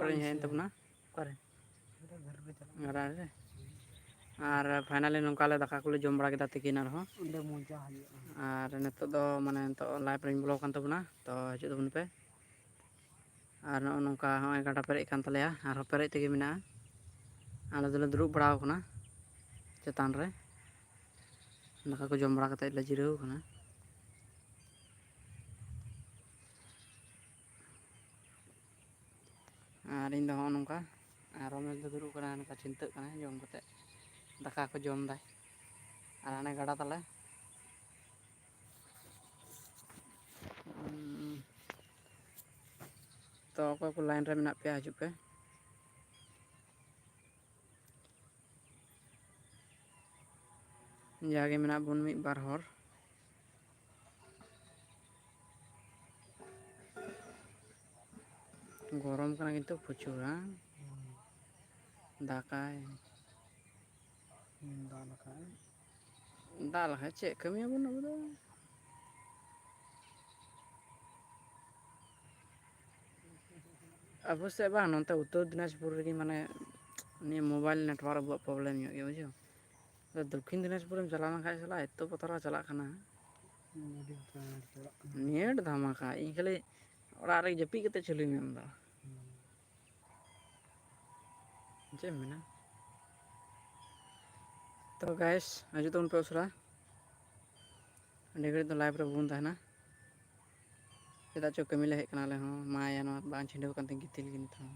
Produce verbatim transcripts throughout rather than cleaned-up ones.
ᱨᱤᱧ ᱦᱮᱡ ᱮᱱ ᱛᱟᱵᱚᱱᱟ᱾ ᱚᱠᱟᱨᱮ? ᱜᱟᱰᱟ ᱨᱮ᱾ ᱟᱨ finally ᱱᱚᱝᱠᱟ ᱞᱮ ᱫᱟᱠᱟ ᱠᱚᱞᱮ ᱡᱚᱢ ᱵᱟᱲᱟ ᱠᱮᱫᱟ ᱛᱤᱠᱤᱱ ᱟᱨᱦᱚᱸ᱾ ᱚᱸᱰᱮ ᱢᱚᱡᱟ ᱦᱩᱭᱩᱜᱼᱟ᱾ ᱟᱨ ᱱᱤᱛᱚᱜ ᱫᱚ ᱢᱟᱱᱮ ᱱᱤᱛᱚᱜ live ᱨᱮᱧ ᱵᱚᱞᱚ ᱟᱠᱟᱱ ᱛᱟᱵᱚᱱᱟ, ᱛᱚ ᱦᱤᱡᱩᱜ ᱛᱟᱵᱚᱱ ᱯᱮ᱾ ᱟᱨ ᱱᱚᱜᱼᱚ ᱱᱚᱝᱠᱟ ᱦᱚᱸᱜᱼᱚᱭ ᱜᱟᱰᱟ ᱯᱮᱨᱮᱡ ᱟᱠᱟᱱ ᱛᱟᱞᱮᱭᱟ, ᱟᱨᱦᱚᱸ ᱯᱮᱨᱮᱡ ᱛᱮᱜᱮ ᱢᱮᱱᱟᱜᱼᱟ᱾ ᱟᱞᱮ ᱫᱚᱞᱮ ᱫᱩᱲᱩᱵ ᱵᱟᱲᱟ ᱟᱠᱟᱱᱟ ᱪᱮᱛᱟᱱ ᱨᱮ, ᱫᱟᱠᱟ ᱠᱚ ᱡᱚᱢ ᱵᱟᱲᱟ ᱠᱟᱛᱮᱫ ᱞᱮ ᱡᱤᱨᱟᱹᱣ ᱟᱠᱟᱱᱟ᱾ ᱟᱨ ᱤᱧ ᱫᱚ ᱦᱚᱸᱜᱼᱚ ᱱᱚᱝᱠᱟ, ᱟᱨ ᱨᱚᱢᱮᱥ ᱫᱚ ᱫᱩᱲᱩᱵ ᱠᱟᱱᱟ ᱱᱚᱝᱠᱟ ᱪᱤᱱᱛᱟᱹᱜ ᱠᱟᱱᱟᱭ ᱡᱚᱢ ᱠᱟᱛᱮᱫ, ᱫᱟᱠᱟ ᱠᱚ ᱡᱚᱢ ᱫᱟᱭ᱾ ᱟᱨ ᱦᱟᱱᱮ ᱜᱟᱰᱟ ᱛᱟᱞᱮ᱾ ᱛᱚ ᱚᱠᱚᱭ ᱠᱚ line ᱨᱮ ᱢᱮᱱᱟᱜ ᱯᱮᱭᱟ, ᱦᱤᱡᱩᱜ ᱯᱮ᱾ ᱡᱟᱜᱮ ᱢᱮᱱᱟᱜ ᱵᱚᱱ ᱢᱤᱫ ᱵᱟᱨ ᱦᱚᱲ᱾ ᱜᱚᱨᱚᱢ ᱠᱟᱱᱟ ᱠᱤᱱᱛᱩ ᱯᱨᱚᱪᱩᱨ, ᱦᱮᱸ? ᱫᱟᱜᱟᱭ᱾ ᱫᱟᱜ ᱞᱮᱠᱷᱟᱡ᱾ ᱫᱟᱜ ᱞᱮᱠᱷᱟᱡ ᱪᱮᱫ ᱠᱟᱹᱢᱤᱭᱟᱵᱚᱱ ᱟᱵᱚ ᱫᱚ? ᱟᱵᱚ ᱥᱮᱫ ᱵᱟᱝ, ᱱᱚᱱᱛᱮ ᱩᱛᱛᱚᱨ ᱫᱤᱱᱟᱡᱽᱯᱩᱨ ᱨᱮᱜᱮ ᱢᱟᱱᱮ ᱱᱤᱭᱟᱹ mobile network ᱟᱵᱚᱣᱟᱜ problem ᱧᱚᱜ ᱜᱮᱭᱟ, ᱵᱩᱡᱷᱟᱹᱣ᱾ ᱟᱫᱚ ᱫᱚᱠᱠᱷᱤᱱ ᱫᱤᱱᱟᱡᱽᱯᱩᱨᱮᱢ ᱪᱟᱞᱟᱣ ᱞᱮᱱᱠᱷᱟᱱ ᱥᱟᱞᱟ ᱮᱛᱚ ᱵᱚᱛᱚᱨᱟ ᱪᱟᱞᱟᱜ ᱠᱟᱱᱟ᱾ ᱟᱹᱰᱤ ᱵᱚᱛᱚᱨ ᱪᱟᱞᱟᱜ ᱠᱟᱱᱟ᱾ Net ᱫᱷᱟᱢᱟᱠᱟ, ᱤᱧ ᱠᱷᱟᱹᱞᱤ ᱚᱲᱟᱜ ᱨᱮ ᱡᱟᱹᱯᱤᱫ ᱠᱟᱛᱮ ᱪᱟᱹᱞᱩᱭ ᱢᱮ ᱟᱢ ᱫᱚ᱾ ᱦᱩᱸ᱾ ᱪᱮᱫ ᱮᱢ ᱢᱮᱱᱟ? ᱛᱚ guys, ᱦᱤᱡᱩᱜ ᱛᱟᱵᱚᱱ ᱯᱮ ᱩᱥᱟᱹᱨᱟ᱾ ᱟᱹᱰᱤ ᱜᱷᱟᱹᱲᱤᱡ ᱫᱚ live ᱨᱮ ᱵᱟᱵᱚᱱ ᱛᱟᱦᱮᱱᱟ᱾ ᱪᱮᱫᱟᱜ ᱪᱚ ᱠᱟᱹᱢᱤ ᱞᱮ ᱦᱮᱡ ᱠᱟᱱᱟ ᱟᱞᱮ ᱦᱚᱸ᱾ ᱢᱟ ᱭᱟ, ᱱᱚᱣᱟ ᱵᱟᱝ ᱪᱷᱤᱸᱰᱟᱹᱣ ᱠᱟᱱ ᱛᱤᱧ ᱜᱤᱛᱤᱞ ᱜᱮ ᱱᱤᱛ ᱦᱚᱸ᱾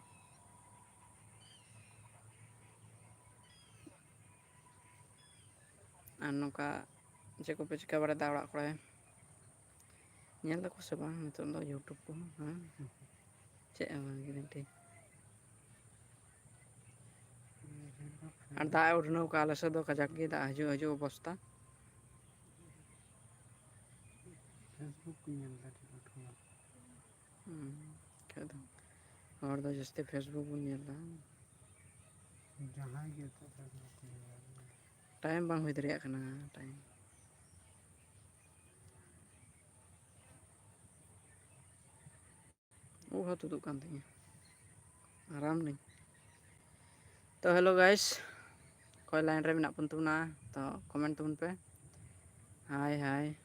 ᱟᱨ ᱱᱚᱝᱠᱟ ᱪᱮᱫ ᱠᱚᱯᱮ ᱪᱤᱠᱟᱹ ᱵᱟᱲᱟᱭᱮᱫᱟ ᱚᱲᱟᱜ ᱠᱚᱨᱮ? ᱧᱮᱞ ᱫᱟᱠᱚ ᱥᱮ ᱵᱟᱝ ᱱᱤᱛᱚᱜ ᱫᱚ YouTube ᱠᱚᱦᱚᱸ? ᱦᱮᱸ? ᱪᱮᱫ ᱦᱚᱸ ᱵᱟᱝ, ᱜᱮᱨᱮᱱᱴᱤ᱾ ᱟᱨ ᱫᱟᱜ ᱮ ᱩᱰᱷᱱᱟᱹᱣ ᱠᱟᱜᱼᱟ ᱟᱞᱮ ᱥᱮᱫ ᱫᱚ, ᱠᱟᱡᱟᱠ ᱜᱮ ᱫᱟᱜ ᱦᱤᱡᱩᱜ, ᱦᱤᱡᱩᱜ ᱚᱵᱚᱥᱛᱟ᱾ Facebook ᱠᱚ ᱧᱮᱞ ᱮᱫᱟ ᱴᱷᱤᱠ ᱢᱚᱛᱚ᱾ ᱦᱩᱸ, ᱠᱷᱟᱡ ᱫᱚ᱾ ᱦᱚᱲ ᱫᱚ ᱡᱟᱹᱥᱛᱤ Facebook ᱵᱚᱱ ᱧᱮᱞ ᱮᱫᱟ᱾ ᱡᱟᱦᱟᱸᱭ ᱜᱮ ᱱᱤᱛᱚᱜ Facebook ᱠᱚ ᱧᱮᱞ ᱮᱫᱟ᱾ Time ᱵᱟᱝ ᱦᱩᱭ ᱫᱟᱲᱮᱭᱟᱜ ᱠᱟᱱᱟ, time᱾ ᱩᱵ ᱦᱚᱸ ᱛᱩᱫᱩᱜ ᱠᱟᱱ ᱛᱤᱧᱟᱹ᱾ ᱟᱨᱟᱢ ᱱᱟᱹᱧ᱾ ᱛᱚ hello guys, ᱚᱠᱚᱭ line ᱨᱮ ᱢᱮᱱᱟᱜ ᱵᱚᱱ ᱛᱟᱵᱚᱱᱟ, ᱛᱚ comment ᱛᱟᱵᱚᱱ ᱯᱮ᱾ Hi hi᱾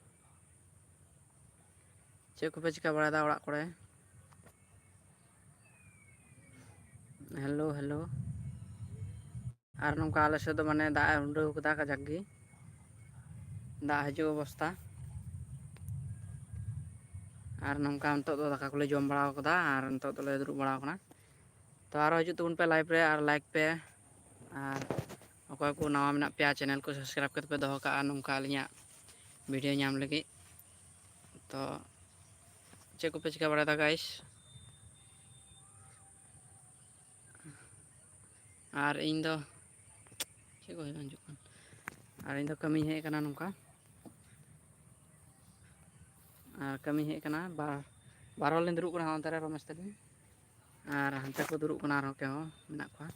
ᱪᱮᱫ ᱠᱚᱯᱮ ᱪᱤᱠᱟᱹ ᱵᱟᱲᱟᱭᱮᱫᱟ ᱚᱲᱟᱜ ᱠᱚᱨᱮ? Hello hello᱾ ᱟᱨ ᱱᱚᱝᱠᱟ ᱟᱞᱮ ᱥᱮᱫ ᱫᱚ ᱢᱟᱱᱮ ᱫᱟᱜ ᱮ ᱩᱰᱟᱹᱣ ᱠᱟᱫᱟ ᱠᱟᱡᱟᱠ ᱜᱮ, ᱫᱟᱜ ᱦᱤᱡᱩᱜ ᱚᱵᱚᱥᱛᱟ᱾ ᱟᱨ ᱱᱚᱝᱠᱟ ᱱᱤᱛᱚᱜ ᱫᱚ ᱫᱟᱠᱟ ᱠᱚᱞᱮ ᱡᱚᱢ ᱵᱟᱲᱟ ᱠᱟᱫᱟ ᱟᱨ ᱱᱤᱛᱚᱜ ᱫᱚᱞᱮ ᱫᱩᱲᱩᱵ ᱵᱟᱲᱟ ᱟᱠᱟᱱᱟ᱾ ᱛᱚ ᱟᱨᱚ ᱦᱤᱡᱩᱜ ᱛᱟᱵᱚᱱ ᱯᱮ live ᱨᱮ ᱟᱨ like ᱯᱮ, ᱟᱨ ᱚᱠᱚᱭ ᱠᱚ ᱱᱟᱣᱟ ᱢᱮᱱᱟᱜ ᱯᱮᱭᱟ channel ᱠᱚ subscribe ᱠᱟᱛᱮ ᱯᱮ ᱫᱚᱦᱚ ᱠᱟᱜᱼᱟ ᱱᱚᱝᱠᱟ ᱟᱹᱞᱤᱧᱟᱜ video ᱧᱟᱢ ᱞᱟᱹᱜᱤᱫ᱾ ᱛᱚ ᱪᱮᱫ ᱠᱚᱯᱮ ᱪᱤᱠᱟᱹ ᱵᱟᱲᱟᱭᱮᱫᱟ guys? ᱟᱨ ᱤᱧ ᱫᱚ ᱪᱮᱫ ᱠᱚ ᱦᱩᱭᱩᱜ ᱠᱟᱱ ᱦᱤᱡᱩᱜ ᱠᱟᱱ, ᱟᱨ ᱤᱧ ᱫᱚ ᱠᱟᱹᱢᱤᱧ ᱦᱮᱡ ᱟᱠᱟᱱᱟ ᱱᱚᱝᱠᱟ, ᱟᱨ ᱠᱟᱹᱢᱤ ᱦᱮᱡ ᱟᱠᱟᱱᱟ ᱵᱟᱨ ᱵᱟᱨ ᱦᱚᱲ ᱞᱤᱧ ᱫᱩᱲᱩᱵ ᱠᱟᱱᱟ ᱚᱱᱛᱮ ᱨᱮ ᱨᱚᱢᱮᱥ ᱛᱟᱹᱞᱤᱧ, ᱟᱨ ᱦᱟᱱᱛᱮ ᱠᱚ ᱫᱩᱲᱩᱵ ᱠᱟᱱᱟ ᱟᱨᱦᱚᱸ ᱠᱮ ᱦᱚᱸ ᱢᱮᱱᱟᱜ ᱠᱚᱣᱟ᱾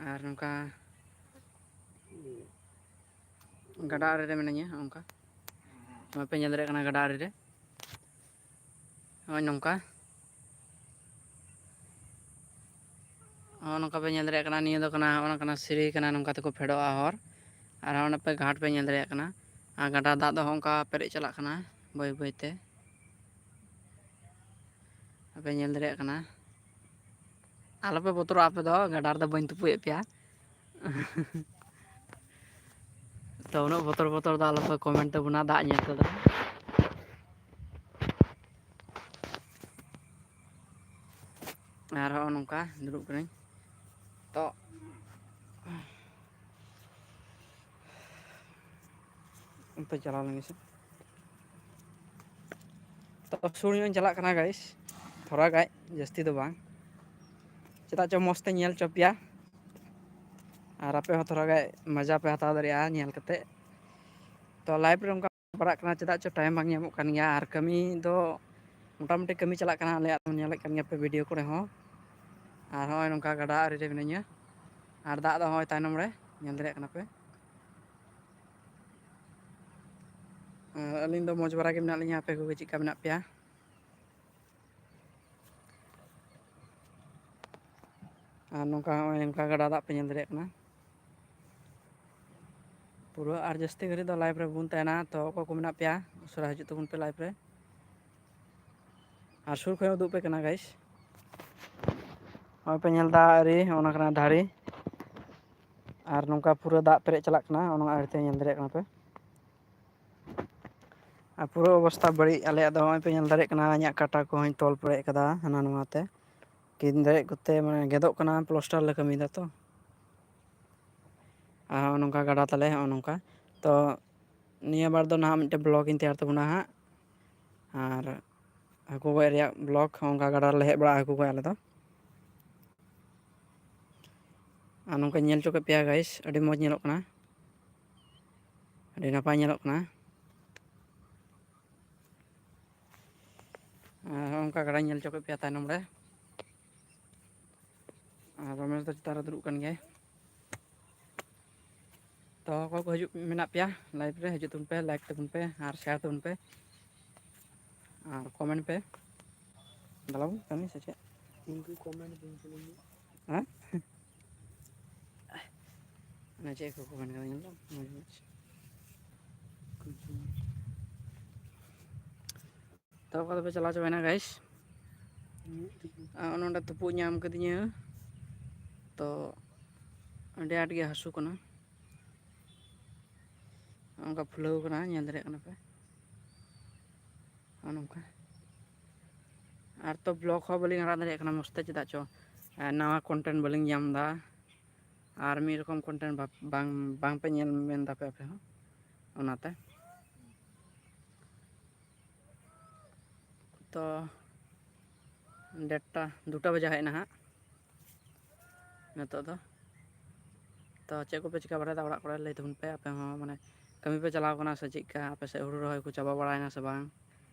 ᱟᱨ ᱱᱚᱝᱠᱟ ᱜᱟᱰᱟ ᱟᱲᱮ ᱨᱮ ᱢᱤᱱᱟᱹᱧᱟ ᱱᱚᱝᱠᱟ, ᱱᱚᱜᱼᱚᱭ ᱯᱮ ᱧᱮᱞ ᱫᱟᱲᱮᱭᱟᱜ ᱠᱟᱱᱟ ᱜᱟᱰᱟ ᱟᱲᱮ ᱨᱮ ᱱᱚᱜᱼᱚᱭ ᱱᱚᱝᱠᱟ᱾ ᱱᱚᱜᱼᱚ ᱱᱚᱝᱠᱟ ᱯᱮ ᱧᱮᱞ ᱫᱟᱲᱮᱭᱟᱜ ᱠᱟᱱᱟ, ᱱᱤᱭᱟᱹ ᱫᱚ ᱠᱟᱱᱟ, ᱱᱚᱜᱼᱚ ᱱᱚᱝᱠᱟᱱᱟᱜ ᱥᱤᱲᱤ ᱠᱟᱱᱟ, ᱱᱚᱝᱠᱟ ᱛᱮᱠᱚ ᱯᱷᱮᱰᱚᱜᱼᱟ ᱦᱚᱨ᱾ ᱟᱨ ᱚᱸᱰᱮ ᱯᱮ ᱜᱷᱟᱴ ᱯᱮ ᱧᱮᱞ ᱫᱟᱲᱮᱭᱟᱜ ᱠᱟᱱᱟ, ᱟᱨ ᱜᱟᱰᱟ ᱫᱟᱜ ᱫᱚ ᱦᱚᱸ ᱚᱱᱠᱟ ᱯᱮᱨᱮᱡ ᱪᱟᱞᱟᱜ ᱠᱟᱱᱟ ᱵᱟᱹᱭ ᱵᱟᱹᱭ ᱛᱮ᱾ ᱟᱯᱮ ᱧᱮᱞ ᱫᱟᱲᱮᱭᱟᱜ ᱠᱟᱱᱟ᱾ ᱟᱞᱚᱯᱮ ᱵᱚᱛᱚᱨᱚᱜᱼᱟ, ᱟᱯᱮ ᱫᱚ ᱜᱟᱰᱟ ᱨᱮᱫᱚ ᱵᱟᱹᱧ ᱛᱩᱯᱩᱭᱮᱫ ᱯᱮᱭᱟ᱾ ᱛᱚ ᱩᱱᱟᱹᱜ ᱵᱚᱛᱚᱨ ᱵᱚᱛᱚᱨ ᱫᱚ ᱟᱞᱚᱯᱮ comment ᱛᱟᱵᱚᱱᱟ ᱫᱟᱜ ᱧᱮᱞ ᱛᱮᱫᱚ᱾ ᱟᱨ ᱦᱚᱸᱜᱼᱚ ᱱᱚᱝᱠᱟ ᱫᱩᱲᱩᱵ ᱠᱟᱹᱱᱟᱹᱧ᱾ ᱛᱚ ᱚᱱᱛᱮ ᱪᱟᱞᱟᱣ ᱞᱮᱱ ᱜᱮᱥᱮ᱾ ᱛᱚ ᱥᱩᱨ ᱧᱚᱜ ᱤᱧ ᱪᱟᱞᱟᱜ ᱠᱟᱱᱟ guys, ᱛᱷᱚᱲᱟ ᱜᱟᱡ, ᱡᱟᱹᱥᱛᱤ ᱫᱚ ᱵᱟᱝ᱾ ᱪᱮᱫᱟᱜ ᱪᱚ ᱢᱚᱡᱽ ᱛᱮ ᱧᱮᱞ ᱪᱚ ᱯᱮᱭᱟ, ᱟᱨ ᱟᱯᱮ ᱦᱚᱸ ᱛᱷᱚᱲᱟ ᱜᱟᱡ ᱢᱚᱡᱟ ᱯᱮ ᱦᱟᱛᱟᱣ ᱫᱟᱲᱮᱭᱟᱜᱼᱟ ᱧᱮᱞ ᱠᱟᱛᱮ᱾ ᱛᱚ live ᱨᱮ ᱚᱱᱠᱟ ᱯᱟᱲᱟᱜ ᱠᱟᱱᱟ, ᱪᱮᱫᱟᱜ ᱪᱚ time ᱵᱟᱝ ᱧᱟᱢᱚᱜ ᱠᱟᱱ ᱜᱮᱭᱟ, ᱟᱨ ᱠᱟᱹᱢᱤ ᱫᱚ ᱢᱚᱴᱟᱢᱩᱴᱤ ᱠᱟᱹᱢᱤ ᱪᱟᱞᱟᱜ ᱠᱟᱱᱟ ᱟᱞᱮᱭᱟᱜ, ᱧᱮᱞᱮᱫ ᱠᱟᱱ ᱜᱮᱭᱟ ᱯᱮ video ᱠᱚᱨᱮ ᱦᱚᱸ᱾ ᱟᱨ ᱦᱚᱸᱜᱼᱚᱭ ᱱᱚᱝᱠᱟ ᱜᱟᱰᱟ ᱟᱲᱮ ᱨᱮ ᱢᱤᱱᱟᱹᱧᱟ, ᱟᱨ ᱫᱟᱜ ᱫᱚ ᱦᱚᱸᱜᱼᱚᱭ ᱛᱟᱭᱱᱚᱢ ᱨᱮ ᱧᱮᱞ ᱫᱟᱲᱮᱭᱟᱜ ᱠᱟᱱᱟ ᱯᱮ᱾ ᱟᱨ ᱟᱹᱞᱤᱧ ᱫᱚ ᱢᱚᱡᱽ ᱵᱟᱲᱟ ᱜᱮ ᱢᱮᱱᱟᱜ ᱞᱤᱧᱟ, ᱟᱯᱮ ᱠᱚᱜᱮ ᱪᱮᱫ ᱞᱮᱠᱟ ᱢᱮᱱᱟᱜ ᱯᱮᱭᱟ? ᱟᱨ ᱱᱚᱝᱠᱟ ᱱᱚᱜᱼᱚᱭ ᱱᱚᱝᱠᱟ ᱜᱟᱰᱟ ᱫᱟᱜ ᱯᱮ ᱧᱮᱞ ᱫᱟᱲᱮᱭᱟᱜ ᱠᱟᱱᱟ ᱯᱩᱨᱟᱹ᱾ ᱟᱨ ᱡᱟᱹᱥᱛᱤ ᱜᱷᱟᱹᱲᱤᱡ ᱫᱚ ᱞᱟᱭᱤᱵᱷ ᱨᱮ ᱵᱟᱵᱚᱱ ᱛᱟᱦᱮᱱᱟ, ᱛᱚ ᱚᱠᱚᱭ ᱠᱚ ᱢᱮᱱᱟᱜ ᱯᱮᱭᱟ ᱩᱥᱟᱹᱨᱟ ᱦᱤᱡᱩᱜ ᱛᱟᱵᱚᱱ ᱯᱮ ᱞᱟᱭᱤᱵᱷ ᱨᱮ᱾ ᱟᱨ ᱥᱩᱨ ᱠᱷᱚᱱ ᱩᱫᱩᱜ ᱯᱮ ᱠᱟᱱᱟ ᱜᱟᱭᱤᱥ, ᱱᱚᱜᱼᱚᱭ ᱯᱮ ᱧᱮᱞ ᱮᱫᱟ ᱟᱹᱨᱤ, ᱚᱱᱟ ᱠᱟᱱᱟ ᱫᱷᱟᱨᱮ᱾ ᱟᱨ ᱱᱚᱝᱠᱟ ᱯᱩᱨᱟᱹ ᱫᱟᱜ ᱯᱮᱨᱮᱡ ᱪᱟᱞᱟᱜ ᱠᱟᱱᱟ, ᱚᱱᱟ ᱟᱹᱨᱤ ᱛᱮ ᱧᱮᱞ ᱫᱟᱲᱮᱭᱟᱜ ᱠᱟᱱᱟ ᱯᱮ᱾ ᱟᱨ ᱯᱩᱨᱟᱹ ᱚᱵᱚᱥᱛᱷᱟ ᱵᱟᱹᱲᱤᱡ ᱟᱞᱮᱭᱟᱜ ᱫᱚ᱾ ᱱᱚᱜᱼᱚᱭ ᱯᱮ ᱧᱮᱞ ᱫᱟᱲᱮᱭᱟᱜ ᱠᱟᱱᱟ, ᱤᱧᱟᱹᱜ ᱠᱟᱴᱟ ᱠᱚᱦᱚᱸᱧ ᱛᱚᱞ ᱯᱮᱨᱮᱡ ᱠᱟᱫᱟ ᱦᱟᱱᱟ ᱱᱚᱣᱟ ᱛᱮ᱾ ᱠᱤᱱ ᱫᱟᱲᱮᱭᱟᱜ ᱠᱚᱛᱮ ᱢᱟᱱᱮ ᱜᱮᱫᱚᱜ ᱠᱟᱱᱟ, ᱯᱞᱟᱥᱴᱟᱨ ᱞᱮ ᱠᱟᱹᱢᱤᱭᱮᱫᱟ ᱛᱚ᱾ ᱟᱨ ᱱᱚᱜᱼᱚ ᱱᱚᱝᱠᱟ ᱜᱟᱰᱟ ᱛᱟᱞᱮ, ᱱᱚᱜᱼᱚ ᱱᱚᱝᱠᱟ᱾ ᱛᱚ ᱱᱤᱭᱟᱹ ᱵᱟᱨ ᱫᱚ ᱱᱟᱦᱟᱜ ᱢᱤᱫᱴᱮᱱ ᱵᱞᱚᱜ ᱤᱧ ᱛᱮᱭᱟᱨ ᱛᱟᱵᱚᱱᱟ ᱦᱟᱸᱜ᱾ ᱟᱨ ᱦᱟᱹᱠᱩ ᱜᱚᱡ ᱨᱮᱭᱟᱜ ᱵᱞᱚᱜ, ᱚᱱᱠᱟ ᱜᱟᱰᱟ ᱨᱮᱞᱮ ᱦᱮᱡ ᱵᱟᱲᱟᱜᱼᱟ ᱦᱟᱹᱠᱩ ᱜᱚᱡ ᱟᱞᱮ ᱫᱚ᱾ ᱟᱨ ᱱᱚᱝᱠᱟ ᱧᱮᱞ ᱦᱚᱪᱚ ᱠᱮᱫ ᱯᱮᱭᱟ ᱜᱟᱭᱤᱥ, ᱟᱹᱰᱤ ᱢᱚᱡᱽ ᱧᱮᱞᱚᱜ ᱠᱟᱱᱟ, ᱟᱹᱰᱤ ᱱᱟᱯᱟᱭ ᱧᱮᱞᱚᱜ ᱠᱟᱱᱟ᱾ ᱟᱨ ᱦᱚᱸ ᱚᱱᱠᱟ ᱜᱟᱰᱟᱧ ᱧᱮᱞ ᱦᱚᱪᱚ ᱠᱮᱫ ᱯᱮᱭᱟ ᱛᱟᱭᱱᱚᱢ ᱨᱮ᱾ ᱟᱨ ᱨᱚᱢᱮᱥ ᱫᱚ ᱪᱮᱛᱟᱱ ᱨᱮ ᱫᱩᱲᱩᱵ ᱠᱟᱱ ᱜᱮᱭᱟᱭ᱾ ᱛᱚ ᱚᱠᱚᱭ ᱠᱚ ᱦᱤᱡᱩᱜ ᱢᱮᱱᱟᱜ ᱯᱮᱭᱟ ᱞᱟᱭᱤᱵᱷ ᱨᱮ, ᱦᱤᱡᱩᱜ ᱛᱟᱵᱚᱱ ᱯᱮ, ᱞᱟᱭᱤᱠ ᱛᱟᱵᱚᱱ ᱯᱮ ᱟᱨ ᱥᱮᱭᱟᱨ ᱛᱟᱵᱚᱱ ᱯᱮ ᱟᱨ ᱠᱚᱢᱮᱱᱴ ᱯᱮ᱾ ᱫᱟᱞᱟᱵᱩ ᱠᱟᱹᱢᱤ ᱥᱮ ᱪᱮᱫ? ᱤᱧ ᱠᱚ ᱠᱚᱢᱮᱱᱴ ᱫᱤᱧ ᱛᱟᱵᱚᱱ ᱢᱮ᱾ ᱦᱮᱸ? ᱚᱱᱟ ᱪᱮᱫ ᱠᱚ ᱠᱚᱢᱮᱱᱴ ᱠᱟᱫᱟ ᱧᱮᱞ ᱫᱟᱢ? ᱢᱚᱡᱽ ᱢᱚᱡᱽ᱾ ᱛᱚ ᱚᱠᱟ ᱫᱚᱯᱮ ᱪᱟᱞᱟᱣ ᱪᱟᱵᱟᱭᱮᱱᱟ ᱜᱟᱭᱤᱥ? ᱟᱨ ᱱᱚᱰᱮ ᱛᱩᱯᱩᱜ ᱧᱟᱢ ᱠᱟᱫᱤᱧᱟ, ᱛᱚ ᱟᱹᱰᱤ ᱟᱸᱴ ᱜᱮ ᱦᱟᱹᱥᱩ ᱠᱟᱱᱟ᱾ ᱚᱱᱠᱟ ᱯᱷᱩᱞᱟᱹᱣ ᱠᱟᱱᱟ, ᱧᱮᱞ ᱫᱟᱲᱮᱭᱟᱜ ᱠᱟᱱᱟ ᱯᱮ᱾ ᱱᱚᱜᱼᱚ ᱱᱚᱝᱠᱟ᱾ ᱟᱨ ᱛᱚ ᱵᱞᱚᱜ ᱦᱚᱸ ᱵᱟᱹᱞᱤᱧ ᱟᱲᱟᱜ ᱫᱟᱲᱮᱭᱟᱜ ᱠᱟᱱᱟ ᱢᱚᱡᱽ ᱛᱮ, ᱪᱮᱫᱟᱜ ᱪᱚ, ᱮ, ᱱᱟᱣᱟ ᱠᱚᱱᱴᱮᱱᱴ ᱵᱟᱹᱞᱤᱧ ᱧᱟᱢ ᱮᱫᱟ᱾ ᱟᱨ ᱢᱤᱫ ᱨᱚᱠᱚᱢ ᱠᱚᱱᱴᱮᱱᱴ ᱵᱟ-, ᱵᱟᱝ, ᱵᱟᱝ ᱯᱮ ᱧᱮᱞ ᱢᱮᱱ ᱫᱟᱯᱮ ᱟᱯᱮ ᱦᱚᱸ, ᱚᱱᱟᱛᱮ᱾ ᱛᱚ ᱰᱮᱴᱴᱟ, ᱫᱩᱴᱟ ᱵᱟᱡᱟ ᱦᱮᱡ ᱮᱱᱟ ᱦᱟᱸᱜ᱾ ᱱᱤᱛᱚᱜ ᱫᱚ ᱛᱚ ᱪᱮᱫ ᱠᱚᱯᱮ ᱪᱤᱠᱟᱹ ᱵᱟᱲᱟᱭᱮᱫᱟ ᱚᱲᱟᱜ ᱠᱚᱨᱮ? ᱞᱟᱹᱭ ᱛᱟᱵᱚᱱ ᱯᱮ ᱟᱯᱮ ᱦᱚᱸ, ᱢᱟᱱᱮ ᱠᱟᱹᱢᱤ ᱯᱮ ᱪᱟᱞᱟᱣ ᱠᱟᱱᱟ ᱥᱮ ᱪᱮᱫᱠᱟ? ᱟᱯᱮ ᱥᱮᱫ ᱦᱩᱲᱩ ᱨᱚᱦᱚᱭ ᱠᱚ ᱪᱟᱵᱟ ᱵᱟᱲᱟᱭᱮᱱᱟ ᱥᱮ ᱵᱟᱝ?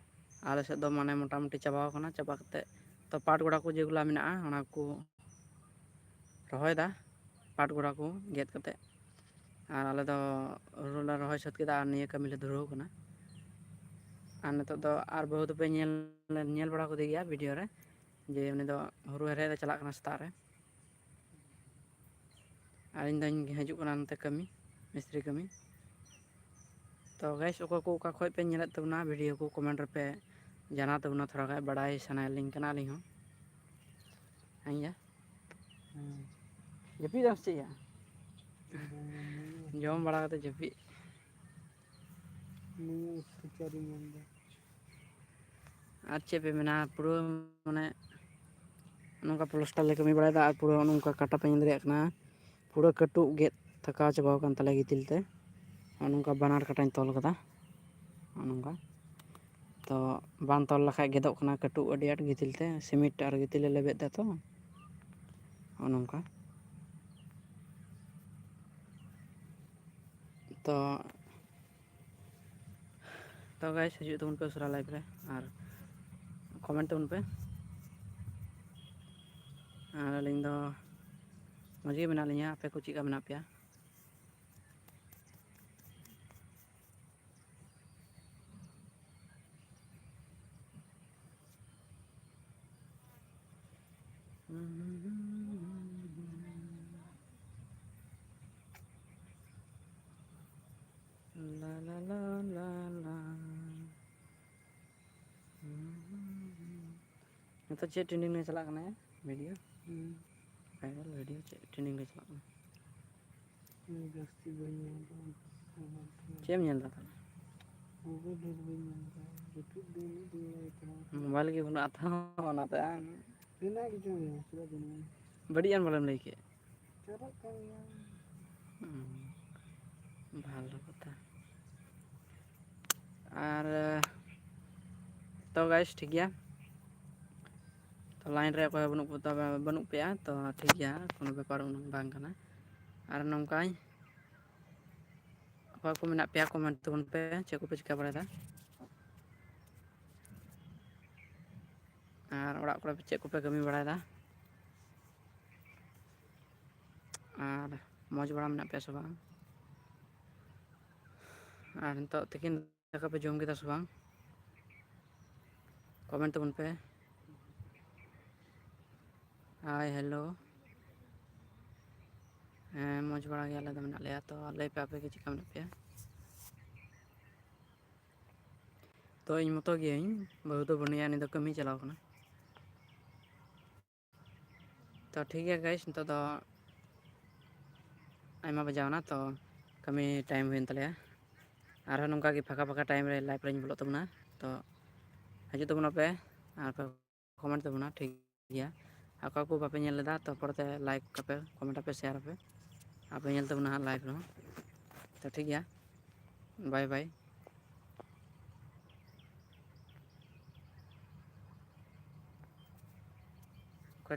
ᱟᱞᱮ ᱥᱮᱫ ᱫᱚ ᱢᱟᱱᱮ ᱢᱚᱴᱟᱢᱩᱴᱤ ᱪᱟᱵᱟᱣ ᱠᱟᱱᱟ, ᱪᱟᱵᱟ ᱠᱟᱛᱮᱫ ᱛᱚ ᱯᱟᱴ ᱜᱚᱰᱟ ᱠᱚ ᱡᱮᱜᱩᱞᱟ ᱢᱮᱱᱟᱜᱼᱟ, ᱚᱱᱟ ᱠᱚ ᱨᱚᱦᱚᱭᱮᱫᱟ, ᱯᱟᱴ ᱜᱚᱰᱟ ᱠᱚ ᱜᱮᱫ ᱠᱟᱛᱮᱫ᱾ ᱟᱨ ᱟᱞᱮ ᱫᱚ ᱦᱩᱲᱩ ᱞᱮ ᱨᱚᱦᱚᱭ ᱥᱟᱹᱛ ᱠᱮᱫᱟ ᱟᱨ ᱱᱤᱭᱟᱹ ᱠᱟᱹᱢᱤ ᱞᱮ ᱫᱷᱩᱨᱟᱹᱣ ᱠᱟᱱᱟ᱾ ᱟᱨ ᱱᱤᱛᱚᱜ ᱫᱚ ᱟᱨ ᱵᱟᱹᱦᱩ ᱫᱚᱯᱮ ᱧᱮᱞ, ᱧᱮᱞ ᱵᱟᱲᱟ ᱠᱚᱫᱮ ᱜᱮᱭᱟ ᱵᱷᱤᱰᱤᱭᱳ ᱨᱮ, ᱡᱮ ᱩᱱᱤ ᱫᱚ ᱦᱩᱲᱩ ᱦᱮᱲᱦᱮᱫ ᱮ ᱪᱟᱞᱟᱜ ᱠᱟᱱᱟ ᱥᱮᱛᱟᱜ ᱨᱮ᱾ ᱟᱹᱞᱤᱧ ᱫᱚᱧ ᱦᱤᱡᱩᱜ ᱠᱟᱱᱟ ᱱᱚᱛᱮ ᱠᱟᱹᱢᱤ, ᱢᱤᱥᱛᱨᱤ ᱠᱟᱹᱢᱤ᱾ ᱛᱚ guys, ᱚᱠᱚᱭ ᱠᱚ ᱚᱠᱟ ᱠᱷᱚᱡ ᱯᱮ ᱧᱮᱞᱮᱫ ᱛᱟᱵᱚᱱᱟ video ᱠᱚ, comment ᱨᱮᱯᱮ ᱡᱟᱱᱟᱣ ᱛᱟᱵᱚᱱᱟ, ᱛᱷᱚᱲᱟ ᱜᱟᱱ ᱵᱟᱲᱟᱭ ᱥᱟᱱᱟᱭᱮᱫ ᱞᱤᱧ ᱠᱟᱱᱟ ᱟᱹᱞᱤᱧ ᱦᱚᱸ᱾ ᱦᱮᱸ ᱭᱟ᱾ ᱦᱮᱸ᱾ ᱡᱟᱹᱯᱤᱫ ᱫᱟᱢ ᱥᱮ ᱪᱮᱫ ᱭᱟ? ᱡᱚᱢ ᱵᱟᱲᱟ ᱠᱟᱛᱮ ᱡᱟᱹᱯᱤᱫ᱾ ᱱᱤᱭᱟᱹ ᱠᱷᱟᱹᱪᱟᱹᱨᱤ ᱢᱮᱱᱫᱟ᱾ ᱟᱨ ᱪᱮᱫ ᱯᱮ ᱢᱮᱱᱟ, ᱯᱩᱨᱟᱹ ᱢᱟᱱᱮ ᱱᱚᱝᱠᱟ plaster ᱞᱮ ᱠᱟᱹᱢᱤ ᱵᱟᱲᱟᱭᱮᱫᱟ ᱟᱨ ᱯᱩᱨᱟᱹ ᱱᱚᱝᱠᱟ ᱠᱟᱴᱟ ᱯᱮ ᱧᱮᱞ ᱫᱟᱲᱮᱭᱟᱜ ᱠᱟᱱᱟ, ᱯᱩᱨᱟᱹ ᱠᱟᱹᱴᱩᱵ ᱜᱮᱫ ᱛᱷᱟᱠᱟᱣ ᱪᱟᱵᱟᱣ ᱟᱠᱟᱱ ᱛᱟᱞᱮᱭᱟ ᱜᱤᱛᱤᱞ ᱛᱮ᱾ ᱱᱚᱜᱼᱚ ᱱᱚᱝᱠᱟ ᱵᱟᱱᱟᱨ ᱠᱟᱴᱟᱧ ᱛᱚᱞ ᱠᱟᱫᱟ, ᱱᱚᱜᱼᱚ ᱱᱚᱝᱠᱟ᱾ ᱛᱚ ᱵᱟᱝ ᱛᱚᱞ ᱞᱮᱠᱷᱟᱡ ᱜᱮᱫᱚᱜ ᱠᱟᱱᱟ ᱠᱟᱹᱴᱩᱵ ᱟᱹᱰᱤ ᱟᱸᱴ ᱜᱤᱛᱤᱞ ᱛᱮ, ᱥᱤᱢᱮᱱᱴ ᱟᱨ ᱜᱤᱛᱤᱞ ᱞᱮ ᱞᱮᱵᱮᱫ ᱫᱟ ᱛᱚ, ᱱᱚᱜᱼᱚ ᱱᱚᱝᱠᱟ᱾ ᱛᱚ ᱛᱚ guys, ᱦᱤᱡᱩᱜ ᱛᱟᱵᱚᱱ ᱯᱮ ᱩᱥᱟᱹᱨᱟ live ᱨᱮ ᱟᱨ comment ᱛᱟᱵᱚᱱ ᱯᱮ᱾ ᱟᱨ ᱟᱹᱞᱤᱧ ᱫᱚ ᱢᱚᱡᱽ ᱜᱮ ᱢᱮᱱᱟᱜ ᱞᱤᱧᱟ, ᱟᱯᱮ ᱠᱚ ᱪᱮᱫ ᱞᱮᱠᱟ ᱢᱮᱱᱟᱜ ᱯᱮᱭᱟ? ᱞᱟ, ᱞᱟ, ᱞᱟ, ᱞᱟ, ᱞᱟ᱾ ᱱᱤᱛᱚᱜ ᱪᱮᱫ trending ᱨᱮ ᱪᱟᱞᱟᱜ ᱠᱟᱱᱟ ᱭᱟ? Video? ᱦᱩᱸ᱾ Viral video ᱪᱮᱫ trending ᱨᱮ ᱪᱟᱞᱟᱜ ᱠᱟᱱᱟ? ᱤᱧ ᱡᱟᱹᱥᱛᱤ ᱵᱟᱹᱧ ᱧᱮᱞ ᱫᱟ᱾ ᱪᱮᱫ ᱮᱢ ᱧᱮᱞ ᱫᱟ ᱛᱟᱦᱞᱮ? Mobile ᱰᱷᱮᱨ ᱵᱟᱹᱧ ᱧᱮᱞ ᱫᱟ᱾ YouTube ᱫᱚ ᱩᱱᱟᱹᱜ ᱫᱚ ᱵᱟᱭ ᱛᱟᱲᱟᱢ ᱠᱟᱱᱟ᱾ Mobile ᱜᱮ ᱵᱟᱹᱱᱩᱜᱼᱟ ᱛᱚ, ᱚᱱᱟᱛᱮ ᱟᱢ ᱢᱮᱱᱟᱜ ᱜᱮᱪᱚᱝ ᱭᱟ, ᱪᱮᱫᱟᱜ ᱵᱟᱹᱱᱩᱜᱼᱟ? ᱵᱟᱹᱲᱤᱡ ᱟᱱ ᱵᱚᱞᱮᱢ ᱞᱟᱹᱭ ᱠᱮᱫ᱾ ᱪᱟᱞᱟᱜ ᱠᱟᱱ ᱜᱮᱭᱟ᱾ ᱦᱩᱸ, ᱵᱷᱟᱞᱚ ᱠᱟᱛᱷᱟ᱾ ᱟᱨ, ᱛᱚ guys, ᱴᱷᱤᱠ ᱜᱮᱭᱟ᱾ ᱛᱚ line ᱨᱮ ᱚᱠᱚᱭ ᱦᱚᱸ ᱵᱟᱹᱱᱩᱜ ᱠᱚ, ᱵᱟᱹᱱᱩᱜ ᱯᱮᱭᱟ, ᱛᱚ ᱴᱷᱤᱠ ᱜᱮᱭᱟ, ᱠᱳᱱᱳ ᱵᱮᱯᱟᱨ ᱩᱱᱟᱹᱜ ᱵᱟᱝ ᱠᱟᱱᱟ᱾ ᱟᱨ ᱱᱚᱝᱠᱟᱭ, ᱚᱠᱚᱭ ᱠᱚ ᱢᱮᱱᱟᱜ ᱯᱮᱭᱟ, comment ᱛᱟᱵᱚᱱ ᱯᱮ, ᱪᱮᱫ ᱠᱚᱯᱮ ᱪᱤᱠᱟᱹ ᱵᱟᱲᱟᱭᱮᱫᱟ? ᱟᱨ ᱚᱲᱟᱜ ᱠᱚᱨᱮ ᱪᱮᱫ ᱠᱚᱯᱮ ᱠᱟᱹᱢᱤ ᱵᱟᱲᱟᱭᱮᱫᱟ? ᱟᱨ ᱢᱚᱡᱽ ᱵᱟᱲᱟ ᱢᱮᱱᱟᱜ ᱯᱮᱭᱟ ᱥᱮ ᱵᱟᱝ? ᱟᱨ ᱱᱤᱛᱚᱜ ᱛᱤᱠᱤᱱ ᱫᱟᱠᱟ ᱯᱮ ᱡᱚᱢ ᱠᱮᱫᱟ ᱥᱮ ᱵᱟᱝ? Comment ᱛᱟᱵᱚᱱ ᱯᱮ᱾ Hi, hello. ᱦᱮᱸ, ᱢᱚᱡᱽ ᱵᱟᱲᱟ ᱜᱮ ᱟᱞᱮ ᱫᱚ ᱢᱮᱱᱟᱜ ᱞᱮᱭᱟ᱾ ᱛᱚ ᱞᱟᱹᱭ ᱯᱮ, ᱟᱯᱮ ᱜᱮ ᱪᱮᱫ ᱞᱮᱠᱟ ᱢᱮᱱᱟᱜ ᱯᱮᱭᱟ? ᱛᱚ ᱤᱧ ᱢᱚᱛᱚ ᱜᱤᱭᱟᱹᱧ, ᱵᱟᱹᱦᱩ ᱫᱚ ᱵᱟᱹᱱᱩᱭᱟ, ᱩᱱᱤ ᱫᱚ ᱠᱟᱹᱢᱤ ᱪᱟᱞᱟᱣ ᱠᱟᱱᱟ᱾ ᱛᱚ ᱴᱷᱤᱠ ᱜᱮᱭᱟ guys, ᱱᱤᱛᱚᱜ ᱫᱚ ᱟᱭᱢᱟ ᱵᱟᱡᱟᱣ ᱮᱱᱟ, ᱛᱚ ᱠᱟᱹᱢᱤ time ᱦᱩᱭᱮᱱ ᱛᱟᱞᱮᱭᱟ᱾ ᱟᱨᱦᱚᱸ ᱱᱚᱝᱠᱟ ᱜᱮ ᱯᱷᱟᱸᱠᱟ ᱯᱷᱟᱸᱠᱟ time ᱨᱮ live ᱨᱮᱧ ᱵᱚᱞᱚᱜ ᱛᱟᱵᱚᱱᱟ᱾ ᱛᱚ ᱦᱤᱡᱩᱜ ᱛᱟᱵᱚᱱᱟ ᱯᱮ ᱟᱨ ᱯᱮ comment ᱛᱟᱵᱚᱱᱟ, ᱴᱷᱤᱠ ᱜᱮᱭᱟ᱾ ᱚᱠᱟ ᱠᱚ ᱵᱟᱯᱮ ᱧᱮᱞ ᱞᱮᱫᱟ, ᱛᱚ ᱯᱚᱨᱮᱛᱮ like ᱟᱯᱮ, comment ᱟᱯᱮ, share ᱟᱯᱮ, ᱟᱯᱮ ᱧᱮᱞ ᱛᱟᱵᱚᱱᱟ ᱦᱟᱸᱜ live ᱨᱮᱦᱚᱸ᱾ ᱛᱚ ᱴᱷᱤᱠ ᱜᱮᱭᱟ, bye bye᱾